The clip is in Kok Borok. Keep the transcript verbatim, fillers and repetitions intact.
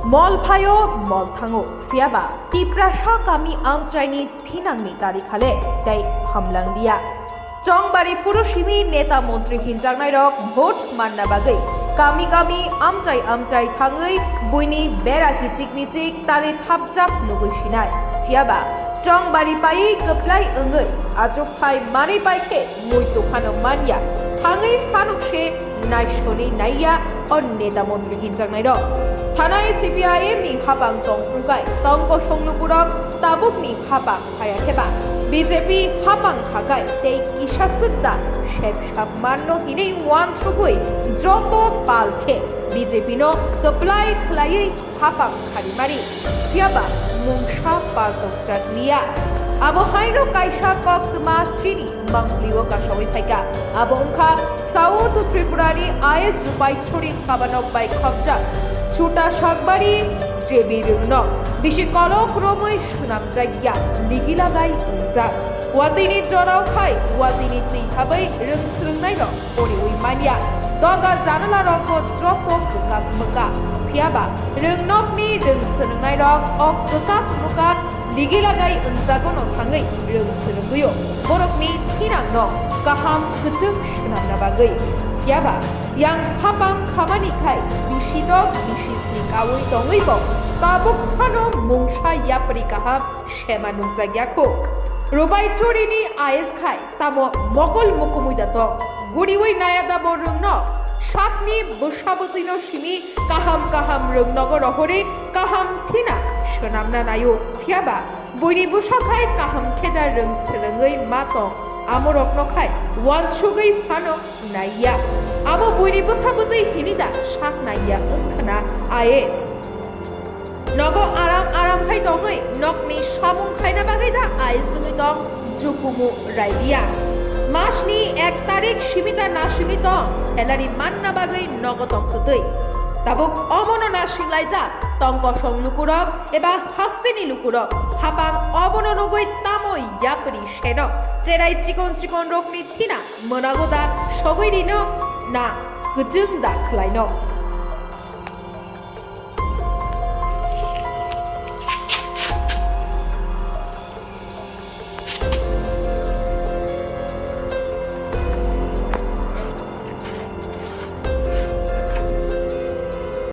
Mol phaio, mol thango, phiyaba Tiprasa kami amchaini thinangni tarikhale tei hamlanglia. Chongbari phuru simi neta montri hinjaknairok vote manna bagwi kami kami amchai amchai thangwi buini bera kichik michik tali thapjak nugwi sinai. Phiyaba Chongbari paiwi kwplai wngwi achukthai manwi paikhe muitu phano manya, thangwi phanukse naisonwi naiya o neta montri hinjaknairok. Thanai C P I M ni hapang tongphrukai tongkosong lukurok tabukni hapang phaya kheba B J P hapang khakai tei kisa swkda sepsap manno hinwi uansugwi joto pal khe B J P no kwplai khwlaiwi hapang kharimari, phiyaba mungsa paltokjak liya. Abo haino kaisa koktwma chini mangpli o kasawi phaikha. Abo wngkha South Tripura ni I S Rupai Churi habanok bai khopjak Chuta Sakbari J B Rwngnok. Bisi kolok romwi swnamjakya, ligilagai wngjak. Watwini jorao khai watwini twi habai rwng swrwngnairok poriwi manya. Doga janala rokbo joto kwkak mwkak. Phiyaba rwngnokni rwng swrwngnairok o kwkak mwkak ligilagai wngjagono thangwi rwng swrwngwio borokni thinangno kaham kwchwng swnamna bagwi. Phiyaba yang hapang khamani khai bisidok bisisni kaui tongwibo tabuk phano mungsa yapri kaham sema nukjakya kho. Rupai Churini I S khai tamo mokol mukumui da tong. Guriwi naya da bo rwngno. Sakni bwsa bwtwino simi kaham kaham rwngnogo rohorwi kaham thina swnamna naio. Phiyaba buini bwsa khai kaham khe da rwng swrwngwi ma tong. Amorokno khai uansugwi phano naiya. Abo buini bwsa bwtwi hini da sak naiya wngkhwna I S. Nogo aram aram khai tongwi nokni samung khaina bagwi da I S wngwi tong Jukumu Raibia. Masni ek tarik simi da nasingwi tong salary manna bagwi nogo tong twtwi. Tabuk omono nasinglaijak tongkosong lukurok eba hasteni lukurok hapang obono nugwi tamo yapri seno cherai chikon chikon rokni thina mwnago da sogwi rino na kwchwng da khwlaino.